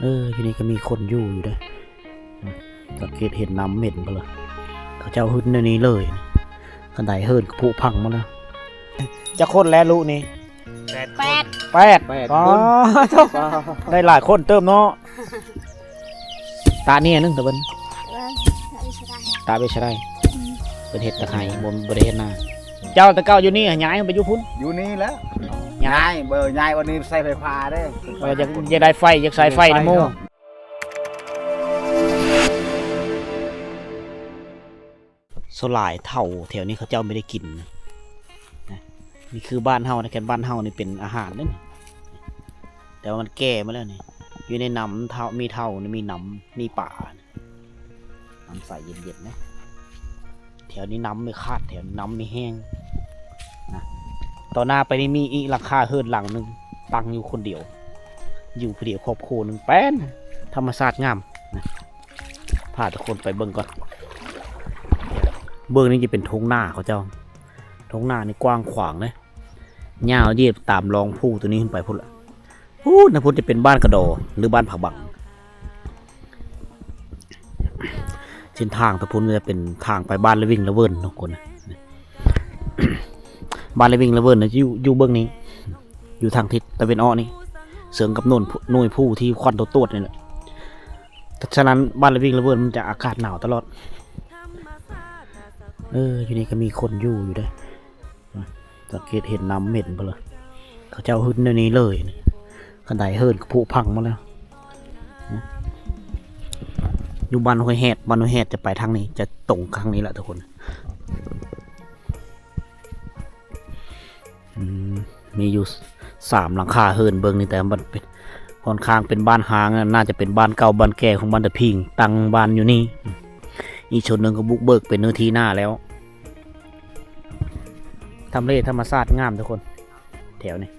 ເອີ ຢູ່ນີ້ກໍມີຄົນຢູ່ຢູ່ເດ້. ສັງເກດເຫັນນ້ຳເໝັນພຸ້ນລະ ເຂົາເຈົ້າຫຶດແນວນີ້ເລີຍ. ຄັນໄດເຮືອນກໍຜຸພັງໝົດແລ້ວ. ຈັກຄົນແລ້ວລູກນີ້? ແປດ ແປດ ແປດ ແປດ ອໍ ຄົນ ໂທ້ ໄດ້ຫຼາຍຄົນເຕີບເນາະ. ຕານີ້ໜຶ່ງຕາເບິ່ນ ເອີ ຕາເວຊະໄລ ຕາເວຊະໄລ. ອືມ ເພິ່ນເຮັດຕາໄຄ ບໍ່ ບໍ່ໄດ້ເຮັດນາ. ເຈົ້າແຕ່ເກົ່າຢູ່ນີ້ ຍ້າຍໄປຢູ່ພຸ້ນ? ຢູ່ນີ້ແຫຼະ. ຍ້າຍ ຍ້າຍ ບໍ່ ຍ້າຍວັນນີ້ໃຊ້ໄຟຟ້າເດ້. ເອີ ຢາກ ຢາກໄດ້ໄຟ ຢາກໃຊ້ໄຟນຳໝູ່. ສ່ວນຫຼາຍເຖົ້າແຖວນີ້ເຂົາເຈົ້າບໍ່ໄດ້ກິນນະ. ນີ້ຄືບ້ານເຮົານະ ແຕ່ບ້ານເຮົານີ້ເປັນອາຫານເດ້ ແຕ່ວ່າມັນແກ່ມາແລ້ວນີ້. ຢູ່ໃນນ້ຳເຖົ້າ ມີເຖົ້າ ມີນ້ຳ ມີປາ ນ້ຳໃສເຢັນໆນະ. ແຖວນີ້ນ້ຳບໍ່ຂາດ ແຖວນີ້ນ້ຳບໍ່ແຫ້ງນະ. ຕໍ່ໜ້າໄປນີ້ມີອີກຫຼັງຄາເຮືອນຫຼັງໜຶ່ງ ຕັ້ງຢູ່ຄົນດຽວ ຢູ່ຜູ້ດຽວຄອບຄົວໜຶ່ງ ແປນທຳມະຊາດງາມນະ. ພາທຸກຄົນໄປເບິ່ງກ່ອນ. ເບິ່ງນີ້ຈະເປັນທົ່ງນາເຂົາເຈົ້າ. ທົ່ງນານີ້ກວ້າງຂວາງເດ້ ຍາວເຫຍບຕາມລອງພູຕົວນີ້ຂຶ້ນໄປພຸ້ນລະ. ພຸ້ນນະ ພຸ້ນຈະເປັນບ້ານກະດໍ ຫຼື ບ້ານຜາບັງ. ເສັ້ນທາງຕະພຸ້ນຈະເປັນທາງໄປບ້ານລະວິງລະເວີນທຸກຄົນ. ບ້ານລະວິງລະເວີນນະ ຢູ່ ຢູ່ເບື້ອງນີ້ ຢູ່ທາງທິດຕາເວັນອອກນີ້ ເຊິ່ງກັບໜ່ວຍ ໜ່ວຍພູທີ່ຄວັນໂຕດໆນີ້ແຫຼະ. ສະນັ້ນບ້ານລະວິງລະເວີນມັນຈະອາກາດໜາວຕະຫຼອດ. ເອີ ຢູ່ນີ້ກໍມີຄົນຢູ່ຢູ່ເດ້. ສັງເກດເຫັນນ້ຳເໝັນພຸ້ນລະ ເຂົາເຈົ້າຫຶດແນວນີ້ເລີຍ. ຄັນໄດເຮືອນກໍຜຸພັງໝົດແລ້ວ. ຢູ່ບ້ານຫ້ວຍແຮດ ບ້ານຫ້ວຍແຮດຈະໄປທາງນີ້ ຈະຕົງທາງນີ້ແຫຼະທຸກຄົນ. ອືມ ມີຢູ່ສາມຫຼັງຄາເຮືອນເບິ່ງນີ້ ແຕ່ມັນເປັນ ຂ້ອນຂ້າງເປັນບ້ານຮ້າງ ໜ້າຈະເປັນບ້ານເກົ່າບ້ານແກ່ຂອງບ້ານຕາພິງ ຕັ້ງບ້ານຢູ່ນີ້. ອີກສ່ວນໜຶ່ງກໍບຸກເບີກເປັນເນື້ອທີ່ນາແລ້ວ. ທຳເລທຳມະຊາດງາມທຸກຄົນ ແຖວນີ້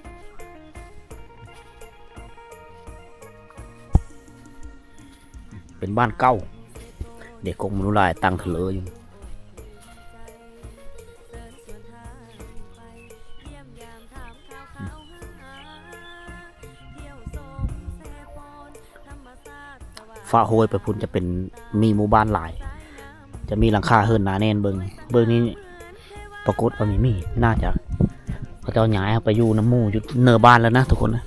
ເປັນບ້ານເກົ່າ ເດັກກົກມະນຸລາຍຕັ້ງທະເລີຢູ່. ຟ້າໂຮຍໄປພຸ້ນຈະເປັນ ມີໝູ່ບ້ານຫຼາຍ ຈະມີຫຼັງຄາເຮືອນໜາແໜ້ນ. ເບິ່ງ ເບິ່ງນີ້ປາກົດວ່າມີ ມີ ໜ້າຈະເຂົາເຈົ້າຍ້າຍເຮົາໄປຢູ່ນຳໝູ່ຢູ່ເໜືອບ້ານແລ້ວນະທຸກຄົນນະ.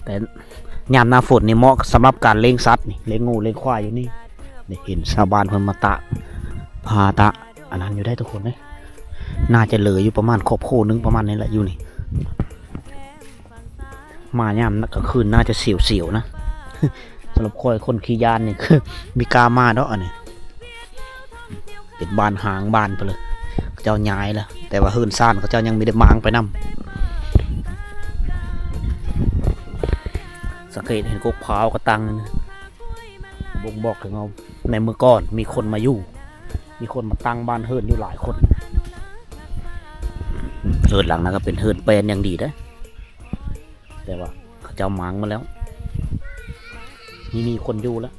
ແຕ່ຍາມໜ້າຝົນນີ້ເໝາະສຳລັບການລ້ຽງສັດນີ້ ລ້ຽງງົວລ້ຽງຄວາຍຢູ່ນີ້. ໄດ້ເຫັນຊາວບ້ານເພິ່ນມາຕາກຜາຕາກ ອັນນັ້ນຢູ່ໄດ້ທຸກຄົນເດ້. ໜ້າຈະເຫຼືອຢູ່ປະມານຄອບຄົວໜຶ່ງປະມານນີ້ແຫຼະຢູ່ນີ້. ມາຍາມກາງຄືນໜ້າຈະສຽວໆນະ. ສຳລັບຂ້ອຍຄົນຂີ້ຢ້ານນີ້ຄືບໍ່ກ້າມາດອກອັນນີ້. ເປັນບ້ານຮ້າງບ້ານເພິ່ນເລີຍ ເຂົາເຈົ້າຍ້າຍແລ້ວ ແຕ່ວ່າເຮືອນຊານເຂົາເຈົ້າຍັງມີແຕ່ມ້າງໄປນຳ. ສັງເກດເຫັນກົກພ້າວກໍຕັ້ງ ບົ່ງບອກເຖິງວ່າໃນເມື່ອກ່ອນມີຄົນມາຢູ່ ມີຄົນມາຕັ້ງບ້ານເຮືອນຢູ່ຫຼາຍຄົນ. ເຮືອນຫຼັງນັ້ນກໍເປັນເຮືອນແປ້ນຢ່າງດີເດ້ ແຕ່ວ່າເຂົາເຈົ້າມ້າງໝົດແລ້ວ ມີ ມີຄົນຢູ່ແລ້ວ.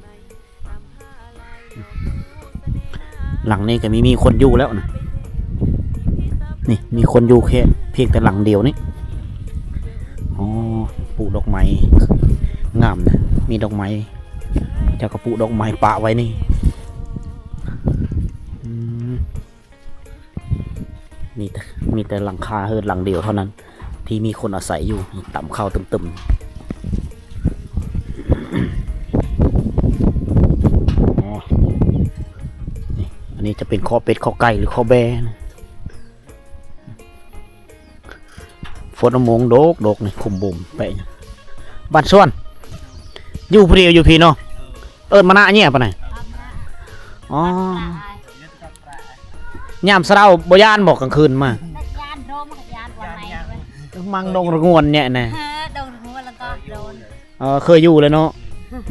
ຫຼັງນີ້ກໍມີ ມີຄົນຢູ່ແລ້ວນະ. ນີ້ມີຄົນຢູ່ແຄ່ພຽງແຕ່ຫຼັງດຽວນີ້. ອໍ ປູກດອກໄມ້ງາມນະ ມີດອກໄມ້ ເຈົ້າກໍປູກດອກໄມ້ປະໄວ້ນີ້. ອືມ ມີແຕ່ ມີແຕ່ຫຼັງຄາເຮືອນຫຼັງດຽວເທົ່ານັ້ນ ທີ່ມີຄົນອາໄສຢູ່. ຕຳເຂົ້າຕຶ້ມໆ. ອໍ ນີ້ ອັນນີ້ຈະເປັນຄອກເປັດ ຄອກໄກ່ ຫຼື ຄອກແບ້. ຝົນມະມ່ວງດົກໆ ນີ້ ຄຸມບຸມແປະ. ບ້ານສວນ ຢູ່ຜູ້ດຽວຢູ່ພີ້ເນາະ. ເອີ້ນມານະເຍປານໃດ? ອໍ ຍາມເຊົ້າບໍ່ຢ້ານບໍ່ກາງຄືນມາ? ຢ້ານ ໂດມ ຢ້ານວ່າໄງ ມັງດົງລະງວນເນຍນະ. ເອີ ດົງລະງວນແລ້ວກໍໂດນ. ເອີ ເຄີຍຢູ່ແລ້ວເນາະ.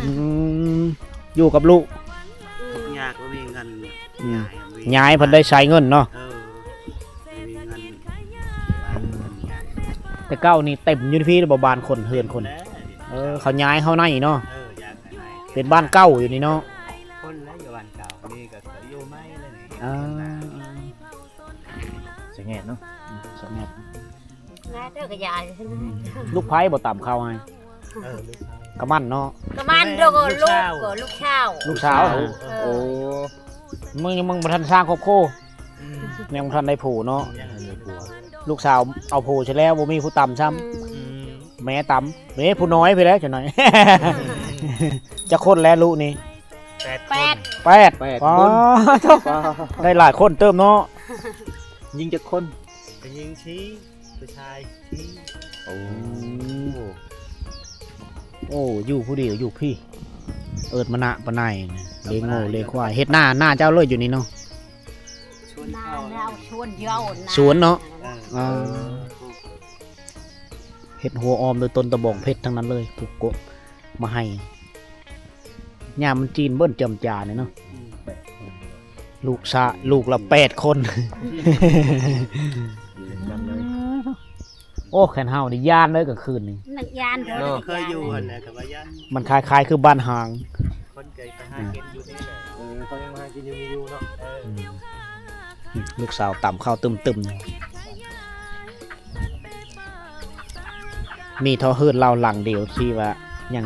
ອືມ ຢູ່ກັບລູກ. ຍາກບໍ່ມີເງິນ. ອືມ ຍ້າຍເພິ່ນໄດ້ໃຊ້ເງິນເນາະ. ເອີ ບໍ່ມີເງິນ. ແຕ່ເກົ່ານີ້ເຕັມຢູ່ພີ້ບໍ່ ບ້ານຄົນເຮືອນຄົນ? ເອີ ເຂົາຍ້າຍເຂົ້າໃນເນາະ. ເອີ ເປັນບ້ານເກົ່າຢູ່ນີ້ເນາະ. ຄົນລະຢູ່ບ້ານເກົ່າ ນີ້ກໍຢູ່ໃໝ່ແລ້ວນີ້. ອ່າ ສະແງດເນາະ ສະແງດ. ລູກໃພ້ບໍ່ຕຳເຂົ້າໃຫ້? ເອີ ລູກໃພ້. ກະໝັ້ນເນາະ ກະໝັ້ນ ແມ່ນ ໂດ ລູກ ລູກສາວ ລູກສາວ ລູກສາວ ເອີ ໂອ້ ມຶງຍັງ ມຶງບໍ່ທັນສ້າງຄອບຄົວ ອືມ ຍັງບໍ່ທັນໄດ້ຜົວເນາະ ຍັງບໍ່ທັນໄດ້ຜົວ ລູກສາວເອົາຜົວຊະແລ້ວ ບໍ່ມີຜູ້ຕຳຊ້ຳ ອືມ ອືມ ແມ່ຕຳ ເດ້ ຜູ້ນ້ອຍພຸ້ນແຫຼະ ຈັກໜ້ອຍ ອືມ ຈັກຄົນແລ້ວລູກນີ້? ແປດ ແປດ ແປດ ແປດ ຄົນ ອໍ ໂທ້ ໄດ້ຫຼາຍຄົນເຕີບເນາະ ຍິງຈັກຄົນ? ກະຍິງສີ່ ຜູ້ຊາຍສີ່ ໂອ້ ອືມ ໂອ້ ຢູ່ຜູ້ດຽວຢູ່ພີ້ ເອີດມານະປານໃດ ເລີງງົວເລີງຄວາຍ ເຮັດນາ ນາເຈົ້າເລີຍຢູ່ນີ້ເນາະ ສວນເຂົາ ນາເຮົາ ສວນເຮົານະ ສວນເນາະ ເອີ ອ່າ ເຮັດຫົວອ້ອມໂດຍຕົ້ນຕະບອງເພັດທັງນັ້ນເລີຍ ປຸກກົກມາໃຫ້ ຍາມມັນຈີນເບິ່ນຈຳຈານີ້ເນາະ ອືມ ລູກຊະ ລູກລະແປດຄົນ ຢູ່ນຳກັນເລີຍ ໂອ້ ແຄນເຮົານີ້ຢ້ານເລີຍກາງຄືນນີ້ ມັນຢ້ານເດີ ເນາະ ເຄີຍຢູ່ຫັ້ນແຫຼະ ກະວ່າຢ້ານ ມັນຄ້າຍໆຄືບ້ານຮ້າງ ຄົນໄກໄປຫາກິນຢູ່ນີ້ແຫຼະ ເອີ ເຂົາຍັງມາຫາກິນຢູ່ນີ້ຢູ່ເນາະ ເອີ ອືມ ລູກສາວຕຳເຂົ້າຕຶ້ມໆ ມີທໍ່ເຮືອນລາວຫຼັງດຽວທີ່ວ່າຍັງ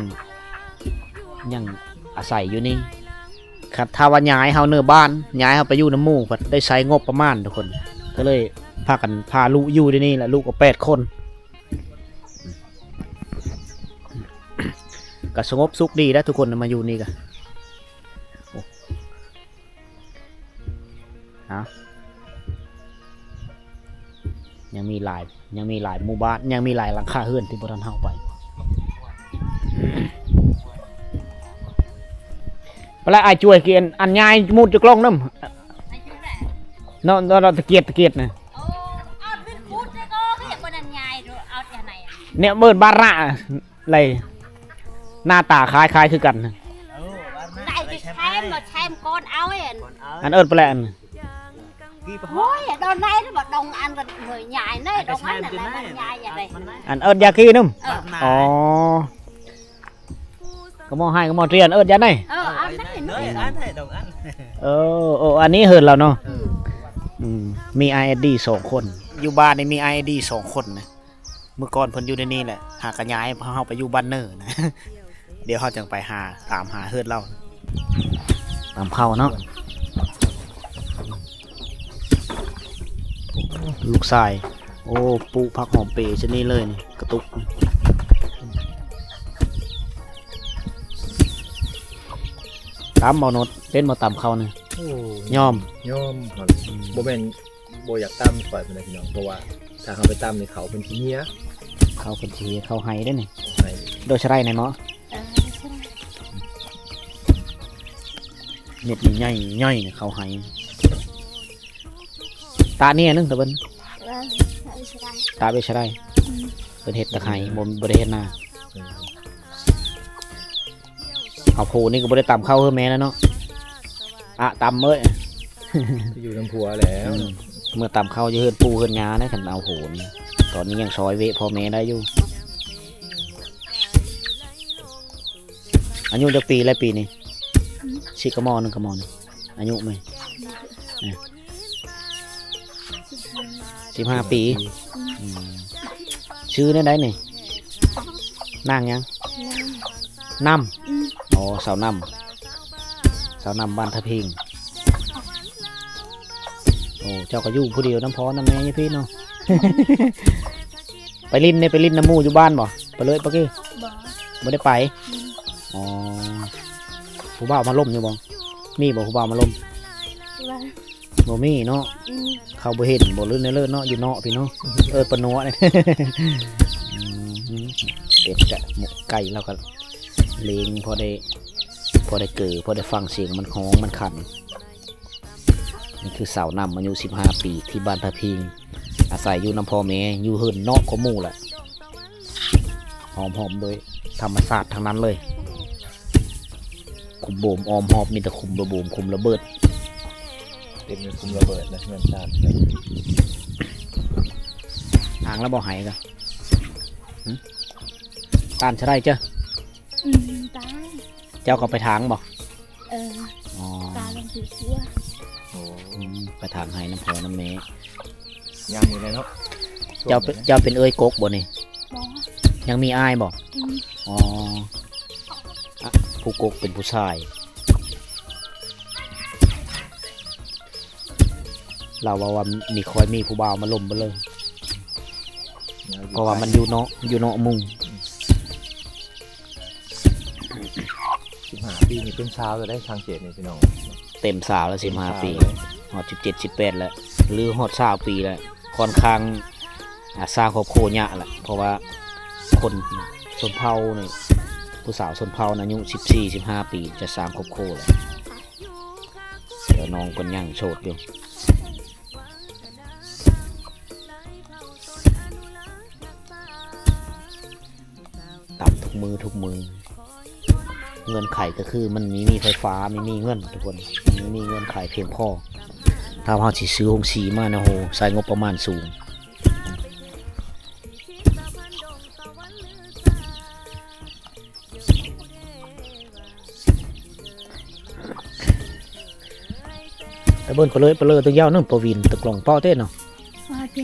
ຍັງອາໄສຢູ່ນີ້ ຄັນຖ້າວ່າຍ້າຍເຮົາເນີບ້ານ ຍ້າຍເຮົາໄປຢູ່ນຳໝູ່ ພັດໄດ້ໃຊ້ງົບປະມານທຸກຄົນ ກະເລີຍພາກັນພາລູກຢູ່ດຽວນີ້ແຫຼະ ລູກກະແປດຄົນ ກະສະຫງົບສຸກດີແລ້ວທຸກຄົນ ມາຢູ່ນີ້ກະ ໂອ້ ເອົາ ຍັງມີຫຼາຍ ຍັງມີຫຼາຍໝູ່ບ້ານ ຍັງມີຫຼາຍຫຼັງຄາເຮືອນທີ່ບໍ່ທັນເຮົາໄປ ປະລະອ້າຍຈວຍກິນ ອັນຍາຍມູດຈະກລ່ອງນຳ ເນາະ ເນາະ ຕະກຽດ ຕະກຽດນະ ໂອ້ ເອົາຂຶ້ນພູດເລີຍກໍ ເຮັດບໍ່ນັ້ນຍາຍ ເອົາຈາກໃນ ແນວເອີ້ນບາລະ ໄລ ໜ້າຕາຄ້າຍໆຄືກັນ ໄດ້ແຕ່ແຊມ ແຊມກ່ອນເອົາ ອັນເອີ້ນປະແລະ ໂອ້ຍ ດອນໄດ້ບໍ່ ດອງອັນກໍເຮີຍຍາຍເນ ດອງອັນນັ້ນຍາຍ ອັນເອີ້ນຢາກີໜຶ່ງ ເອີ ອໍ ກະໝໍໃຫ້ກະໝໍຕຽນ ເອີ້ນຢາໃນ ເອີ ອັນນັ້ນ ເອີ ອັນໃຫ້ດອງອັນ ເອີ ເອີ ອັນນີ້ເຮືອນລາວເນາະ ອືມ ອືມ ມີອ້າຍແອດດີສອງຄົນ ຢູ່ບ້ານນີ້ມີອ້າຍແອດດີສອງຄົນນະ ມື້ກ່ອນເພິ່ນຢູ່ໃນນີ້ແຫຼະ ຫາກະຍ້າຍເຮົາໄປຢູ່ບ້ານເນີນະ ດຽວເຮົາຈັ່ງໄປຫາ ຕາມຫາເຮືອນລາວ ຕາມເຂົ້າເນາະ ລູກຊາຍ ໂອ້ ປູກຜັກຫອມເປຊະນີ້ເລີຍນີ້ ກະຕຸກ ຕຳບໍ່ໂນດ ເປັນບໍ່ຕຳເຂົ້ານີ້? ໂອ້ ຍອມ ຍອມ ອືມ ບໍ່ແມ່ນ ບໍ່ຢາກຕຳຂ້ອຍປານໃດພີ່ນ້ອງ ເພາະວ່າຖ້າເຮົາໄປຕຳນີ້ ເຂົ້າເພິ່ນຊິເຫຍ ເຂົ້າເພິ່ນຊິເຫຍ ເຂົ້າໄຫເດ້ນີ້ ໄຫ ໂດຍສະໄລແນ່ເນາະ ເອີ ໂດຍສະໄລ ເມັດນີ້ໃຫຍ່ໆ ເຂົ້າໄຫ ຕາແໜ່ໜຶ່ງຕາເບິ່ນ ເອີ ຕາເວຊະໄລ ອືມ ເພິ່ນເຮັດຕາໄຫ ບໍ່ ບໍ່ໄດ້ເຮັດນາ ອືມ ເອົາ ຜູ້ນີ້ກໍບໍ່ໄດ້ຕຳເຂົ້າເຮືອແມ່ແລ້ວເນາະ ອະ ຕຳເອີຍ ຢູ່ນຳຜົວແລ້ວ ອືມ ເມືອຕຳເຂົ້າຢູ່ເຮືອນປູ່ເຮືອນຍ່ານະ ຄັນເອົາຜູ້ນີ້ ຕອນນີ້ຍັງຊ່ອຍເວະພໍ່ແມ່ໄດ້ຢູ່ ອາຍຸຈັກປີແລ້ວປີນີ້? ອືມ ຊິກະໝໍໜຶ່ງກະໝໍນີ້ ອາຍຸແມ່ ອືມ ສິບຫ້າປີ ອືມ ອືມ ຊື່ແນວໃດນີ້? ນາງຫຍັງ? ນາງ ນ້ຳ ອືມ ອໍ ສາວນ້ຳ ສາວນ້ຳບ້ານທ່າພິງ ໂອ້ ເຈົ້າກໍຢູ່ຜູ້ດຽວນຳພໍ່ນຳແມ່ຢູ່ພີ້ເນາະ ໄປຫຼິ້ນເດ້ ໄປຫຼິ້ນນຳໝູ່ຢູ່ບ້ານບໍ່? ໄປເລີຍປະກີ້ ບໍ່ ບໍ່ໄດ້ໄປ ອືມ ອໍ ຜູ້ບ່າວມາລົມຢູ່ບໍ່? ມີບໍ່ຜູ້ບ່າວມາລົມ? ບໍ່ ບໍ່ມີເນາະ ອືມ ເຂົາບໍ່ເຫັນບໍ່ ຫຼືແນວເລີດເນາະ ຢູ່ເນາະພີ້ເນາະ ເອີ້ນປານົວ ອືມ ເປັດກະໝົກໄກ່ລາວກະເລງ ພໍໄດ້ ພໍໄດ້ເກີ ພໍໄດ້ຟັງສຽງມັນຮ້ອງມັນຂັນ. ນີ້ຄືສາວນ້ຳ ອາຍຸສິບຫ້າປີ ທີ່ບ້ານທ່າພິງ ອາໄສຢູ່ນຳພໍ່ແມ່ ຢູ່ເຮືອນນອກກວ່າໝູ່ແຫຼະ ອ້ອມຮອບໂດຍທຳມະຊາດທັງນັ້ນເລີຍ. ຂຸມໂບມອ້ອມຮອບ ມີແຕ່ຂຸມລະໂບມ ຂຸມລະເບີດ ເຕັມໄປຂຸມລະເບີດນະ ເຮືອນຊານ. ທາງລະບໍ່ໃຫ້ກະ ຫຶ ຕານຊະໄດ້ເຈົ້າ ອືມ ຕານ ເຈົ້າກໍໄປທາງບໍ່? ເອີ ອໍ ຕານລົງໄປຄົວ ໂອ້ ອືມ ໄປທາງໄຮ່ນຳພໍ່ນຳແມ່ ຍາມນີ້ແຫຼະເນາະ. ເຈົ້າເປັນ ເຈົ້າເປັນເອື້ອຍກົກບໍ່ນີ້? ບໍ່ ຍັງມີອ້າຍບໍ່? ອືມ ອໍ ອະ ຜູ້ກົກເປັນຜູ້ຊາຍ. ລາວເວົ້າວ່າມີ ຄ່ອຍມີຜູ້ບ່າວມາລົມເບິດເລີຍ ເພາະວ່າມັນຢູ່ເນາະ ຢູ່ເນາະໝູ່. ສິບຫ້າປີນີ້ເປັນຊາວແລ້ວໄດ໋ ສັງເກດນີ້ພີ່ນ້ອງ ເຕັມຊາວແລ້ວ ສິບຫ້າປີ ຮອດສິບເຈັດ ສິບແປດແລ້ວ ຫຼືຮອດຊາວປີແລ້ວ ຄ່ອນຂ້າງ ອາ ສ້າງຄອບຄົວຍາກແຫຼະ ເພາະວ່າຄົນຊົນເຜົ່ານີ້ ຜູ້ສາວຊົນເຜົ່ານີ້ອາຍຸສິບສີ່ ສິບຫ້າປີຈະສ້າງຄອບຄົວແລ້ວ ແຕ່ນ້ອງເພິ່ນຍັງໂສດຢູ່. ຕຳທຸກມື້ທຸກມື້ ເງື່ອນໄຂກໍຄືມັນມີ ມີໄຟຟ້າ ມີ ມີເງິນທຸກຄົນ ມີ ມີເງື່ອນໄຂພຽງພໍ. ຖ້າເຮົາຊິຊື້ໂຮງສີມານະ ໂຫ ໃຊ້ງົບປະມານສູງ. ຕາເບິ່ນປະເລີຍປະເລີຍ ຕະຢາວນຳປະວິນ ຕະກລ່ອງເປາະເຕເນາະ ປະເດ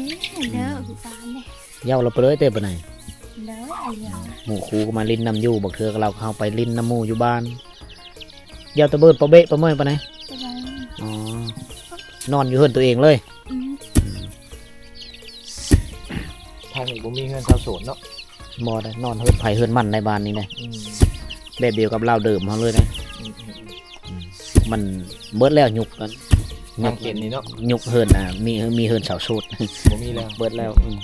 ເດີ ອືມ ຕາເດ ຢາວລະປະເລີຍເຕປານໃດ ເດີ ໝູ່ຄູ່ກໍມາຫຼິ້ນນຳຢູ່ ບາງເທື່ອກໍລາວເຂົ້າໄປຫຼິ້ນນຳໝູ່ຢູ່ບ້ານ. ຢາວຕະເບີນປະເບະປະເມີຍປານໃດ ປະມານ ອໍ ນອນຢູ່ເຮືອນຕົວເອງເລີຍ ອືມ ທາງນີ້ບໍ່ມີເຮືອນຊາວໂສດເນາະ ບໍ່ໄດ໋ ນອນເຮືອນໃຜເຮືອນມັນໃນບ້ານນີ້ນະ ອືມ ແບບດຽວກັບລາວເດີມເຮົາເລີຍນະ ອືມ ອືມ ອືມ ມັນເບິດແລ້ວຍຸກ ຍຸກນີ້ເນາະ ຍຸກເຮືອນ ອ່າ ມີ ມີເຮືອນຊາວໂສດ ບໍ່ມີແລ້ວ ເບິດແລ້ວ ອືມ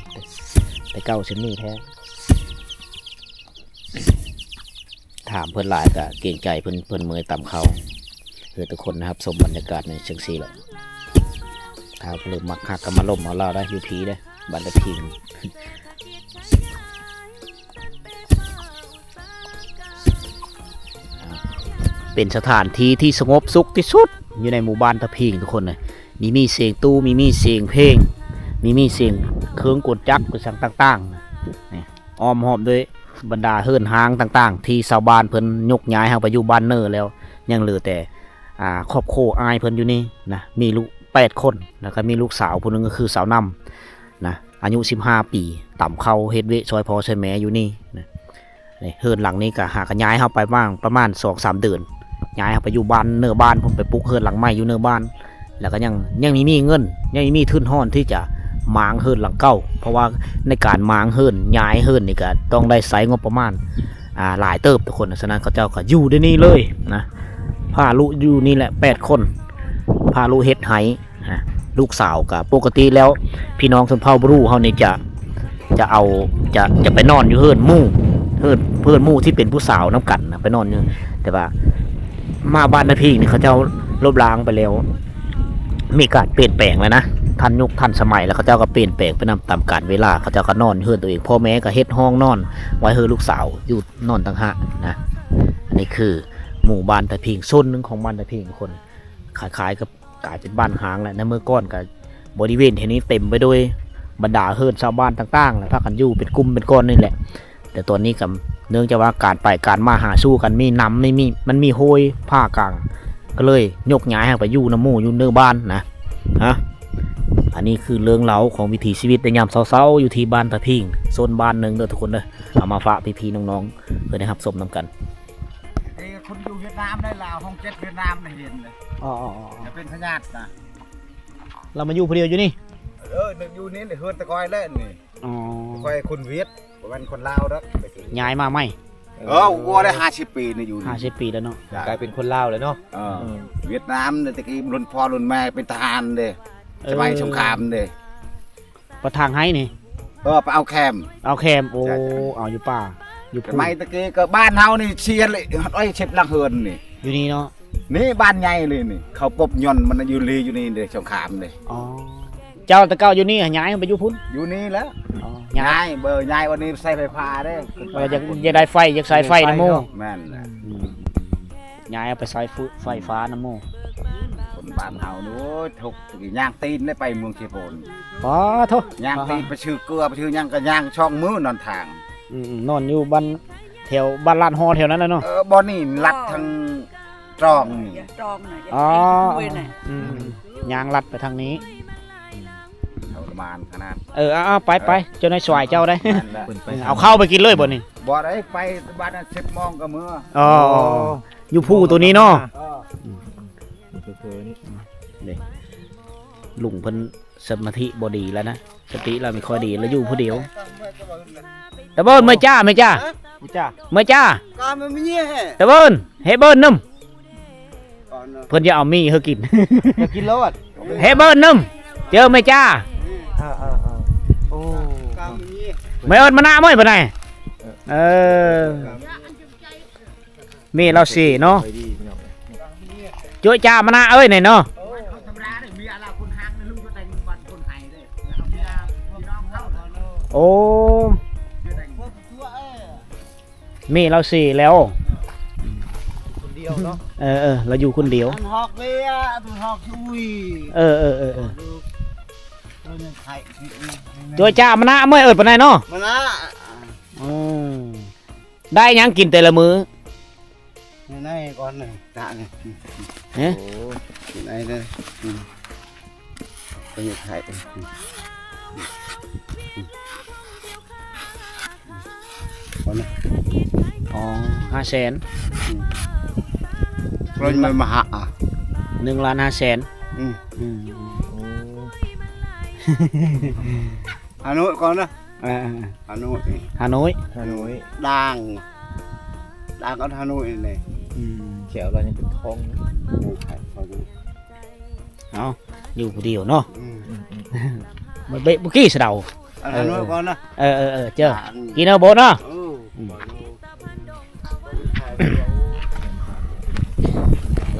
ແຕ່ເກົ່າຊິມີແທ້. ຖາມເພິ່ນຫຼາຍກະເກງໃຈເພິ່ນ ເພິ່ນເມື່ອຍຕຳເຂົ້າ ເພື່ອທຸກຄົນໄດ້ຮັບຊົມບັນຍາກາດໃນຈັ່ງຊີ້ແຫຼະ. ຖ້າຜູ້ໃດມັກຮັກກໍມາລົມເອົາລາວໄດ້ ຢູ່ພີເດ້ ບ້ານຕາພິງ ເປັນສະຖານທີ່ທີ່ສະຫງົບສຸກທີ່ສຸດຢູ່ໃນໝູ່ບ້ານຕາພິງທຸກຄົນເອີຍ. ມີ ມີສຽງຕູ້ ມີ ມີສຽງເພງ ມີ ມີສຽງເຄື່ອງກົນຈັກ ຫຼື ສັງຕ່າງໆ ນີ້ ອ້ອມຮອບດ້ວຍບັນດາເຮືອນຮ້າງຕ່າງໆ ທີ່ຊາວບ້ານເພິ່ນຍົກຍ້າຍເຮົາໄປຢູ່ບ້ານເນີແລ້ວ ຍັງເຫຼືອແຕ່ ອ່າ ຄອບຄົວອ້າຍເພິ່ນຢູ່ນີ້ນະ ມີລູກແປດຄົນ ແລ້ວກໍມີລູກສາວຜູ້ໜຶ່ງ ກໍຄືສາວນ້ຳນະ ອາຍຸສິບຫ້າປີ ຕຳເຂົ້າເຮັດວຽກຊ່ອຍພໍ່ຊ່ອຍແມ່ຢູ່ນີ້ນະ. ນີ້ ເຮືອນຫຼັງນີ້ກໍຫາກໍຍ້າຍເຮົາໄປປະມານ ປະມານສອງສາມເດືອນ ຍ້າຍເຮົາໄປຢູ່ບ້ານເນີບ້ານພຸ້ນ ໄປປຸກເຮືອນຫຼັງໃໝ່ຢູ່ເນີບ້ານ ແລ້ວກໍຍັງ ຍັງມີ ມີເງິນ ຍັງມີທຶນຮອນທີ່ຈະມ້າງເຮືອນຫຼັງເກົ່າ ເພາະວ່າໃນການມ້າງເຮືອນ ຍ້າຍເຮືອນນີ້ກໍຕ້ອງໄດ້ໃຊ້ງົບປະມານ ອ່າ ຫຼາຍເຕີບທຸກຄົນ. ສະນັ້ນເຂົາເຈົ້າກໍຢູ່ໃນນີ້ເລີຍນະ ພາລູກຢູ່ນີ້ແຫຼະແປດຄົນ ພາລູກເຮັດໄຮ່ ອ່າ ລູກສາວກໍປົກກະຕິແລ້ວ ພີ່ນ້ອງຊົນເຜົ່າບຣູເຮົານີ້ຈະ ຈະເອົາ ຈະ ຈະໄປນອນຢູ່ເຮືອນໝູ່ ເຮືອນ ເຮືອນໝູ່ທີ່ເປັນຜູ້ສາວນຳກັນນະ ໄປນອນຢູ່. ແຕ່ວ່າມາບ້ານນາພີງນີ້ ເຂົາເຈົ້າລົບລ້າງໄປແລ້ວ ມີການປ່ຽນແປງແລ້ວນະ ທັນຍຸກທັນສະໄໝແລ້ວ ເຂົາເຈົ້າກໍປ່ຽນແປງໄປນຳຕາມການເວລາ. ເຂົາເຈົ້າກໍນອນເຮືອນຕົວເອງ ພໍ່ແມ່ກໍເຮັດຫ້ອງນອນໄວ້ໃຫ້ລູກສາວຢູ່ນອນຕ່າງຫາກນະ. ອັນນີ້ຄືໝູ່ບ້ານຕາພິງ ໂຊນໜຶ່ງຂອງບ້ານຕາພິງ ທຸກຄົນ ຄ້າຍໆກັບ ກາຍເປັນບ້ານຮ້າງແລ້ວ. ໃນເມື່ອກ່ອນກໍບໍລິເວນແຖວນີ້ເຕັມໄປດ້ວຍບັນດາເຮືອນຊາວບ້ານຕ່າງໆ ແລະ ພາກັນຢູ່ເປັນກຸ່ມເປັນກ້ອນນີ້ແຫຼະ. ແຕ່ຕອນນີ້ກໍເນື່ອງຈາກວ່າການໄປການມາຫາສູ່ກັນ ມີນ້ຳ ມີ ມີ ມັນມີຫ້ວຍຜ່າກາງ ກໍເລີຍຍົກຍ້າຍເຮົາໄປຢູ່ນຳໝູ່ຢູ່ເນີບ້ານນະ. ຮະ ອັນນີ້ຄືເລື່ອງລາວຂອງວິຖີຊີວິດໃນຍາມເຊົ້າໆ ຢູ່ທີ່ບ້ານຕາພິງ ໂຊນບ້ານໜຶ່ງເດີທຸກຄົນເດີ. ເອົາມາຝາກພີ່ໆນ້ອງໆ ເພື່ອໄດ້ຮັບຊົມນຳກັນ. ເອີ ຄົນຢູ່ຫວຽດນາມໄດ້ລາວ ຫ້ອງເຈັດຫວຽດນາມໄດ້ເຫັນເລີຍ. ອໍໆໆ ຈະເປັນພະຍາດນະ. ລາວມາຢູ່ຜູ້ດຽວຢູ່ນີ້? ເອີ ຢູ່ນີ້ ເຮືອນຕະກອຍແຫຼະນີ້. ອໍ ຕະກອຍຄົນຫວຽດ ບໍ່ແມ່ນຄົນລາວດອກ. ຍ້າຍມາໃໝ່? ເອີ ບໍ່ໄດ້ຫ້າສິບປີນີ້ ຢູ່ນີ້ຫ້າສິບປີແລ້ວເນາະ. ກາຍເປັນຄົນລາວແລ້ວເນາະ. ເອີ ຫວຽດນາມແຕ່ກີ້ລຸ້ນພໍ່ລຸ້ນແມ່ເປັນທະຫານເດ້ ເອີ ສະໄໝສົງຄາມເດ້. ປະທາງໄຮນີ້? ເອີ ໄປເອົາແຄມ ເອົາແຄມ. ໂອ້ ເອົາຢູ່ປ່າຢູ່ພຸ້ນ. ສະໄໝຕະກີ້ກໍບ້ານເຮົານີ້ເສຍເລີຍ ເອີຍ ສິບຫຼັງເຮືອນນີ້ ຢູ່ນີ້ເນາະ. ນີ້ບ້ານໃຫຍ່ເລີຍນີ້ ເຂົາປົບຍ່ອນມັນຢູ່ລີຢູ່ນີ້ເດ້ ສົງຄາມເດ້. ອໍ ເຈົ້າແຕ່ເກົ່າຢູ່ນີ້ ຍ້າຍໄປຢູ່ພຸ້ນ? ຢູ່ນີ້ແຫຼະ. ອໍ ຍ້າຍ ຍ້າຍ ບໍ່ຍ້າຍ ອັນນີ້ໃຊ້ໄຟຟ້າເດ້. ເອີ ຢາກ ຢາກໄດ້ໄຟ ຢາກໃຊ້ໄຟນຳໝູ່. ແມ່ນແຫຼະ. ອືມ ຍ້າຍເອົາໄປໃຊ້ໄຟຟ້ານຳໝູ່. ຄົນບ້ານເຮົານີ້ ໂອ້ຍ ທຸກ ຍ່າງຕີນໄດ້ໄປເມືອງເຊໂປນ. ປາໂທ ຍ່າງຕີນໄປຊື້ເກືອ ໄປຊື້ຫຍັງກໍຍ່າງສອງມື້ນອນທາງ. ອືມ ນອນຢູ່ບ້ານ ແຖວບ້ານລາດຫໍ່ແຖວນັ້ນແຫຼະເນາະ. ເອີ ບ່ອນນີ້ລັດທາງຕອງນີ້ ຕອງນະ. ອໍ ອືມ ຍ່າງລັດໄປທາງນີ້. ເຂົາ ມານຂະໜາດ. ເອີ ເອົາໆ ໄປໆ ເຈົ້ານາຍສວາຍເຈົ້າໄດ້. ເອົາເຂົ້າໄປກິນເລີຍບໍ່ນີ້? ບໍ່ໄດ້ ໄປບ້ານສິບໂມງກໍເມືອ. ອໍ ຢູ່ພູໂຕນີ້ເນາະ. ເອີ ເອີ ນີ້ ເດ້ ລຸງເພິ່ນສະມາທິບໍ່ດີແລ້ວນະ ສະຕິລາວບໍ່ຄ່ອຍດີ ລາວຢູ່ຜູ້ດຽວ. ຕາເບິ່ນ ເມືອຈ້າ ເມືອຈ້າ ເມືອຈ້າ ຕາເບິ່ນ ເຮັດເບິ່ນນຳ. ເພິ່ນຈະເອົາໝີ່ໃຫ້ກິນ ຢາກກິນໂລດ. ເຮັດເບິ່ນນຳ ເຈີແມ່ຈ້າ. ເອີໆໆ ໂອ້ ແມ່ເອີ້ນມານະເອີຍ ປານໃດ. ເອີ ເອີ ແມ່ລາວເສເນາະ ໂຈະຈ້າມານະເອີຍ ນີ້ເນາະ. ໂອ້ ແມ່ລາວເສແລ້ວ ຄົນດຽວເນາະ. ເອີໆ ລາວຢູ່ຄົນດຽວ. ເອີໆໆໆ ໂຈະຈ້າມານະເອີຍ ປານໃດເນາະ ມານະ. ອືມ ໄດ້ຫຍັງກິນແຕ່ລະມື້? ໃນໆ ກ່ອນນະ ຕານີ້ ຮະ ໃນເດີ ອືມ ໄປເຮັດໄຮ່ ອືມ ກ່ອນນະ. ອໍ ຫ້າແສນ ອືມ ເງິນມັນມະຫະ ໜຶ່ງລ້ານຫ້າແສນ. ອືມ ອືມ ໂອ້ ຮາໂນ້ຍກ່ອນນະ. ເອີໆ ຮາໂນ້ຍ ຮາໂນ້ຍ ຮາໂນ້ຍ ດາງ ດາງກັບຮາໂນ້ຍນີ້. ອືມ ແຖວລາວຍັງເປັນທ້ອງປູກໃຫ້ເຂົາຢູ່. ເອົາ ຢູ່ຜູ້ດຽວເນາະ. ອືມ ມາເບະບຸກີ້ສະເດົາ. ເອີ ຮາໂນ້ຍກ່ອນນະ. ເອີໆໆ ເຈີ ກິນເອົາໂບເນາະ. ເອີ ອືມ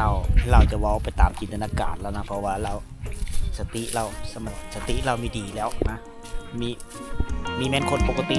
ລາວ ລາວຈະເວົ້າໄປຕາມຈິນຕະນາການລາວນະ ເພາະວ່າລາວ ສະຕິລາວ ສະມອງ ສະຕິລາວມີດີແລ້ວນະ ມີ ມີແມ່ນຄົນປົກກະຕິ.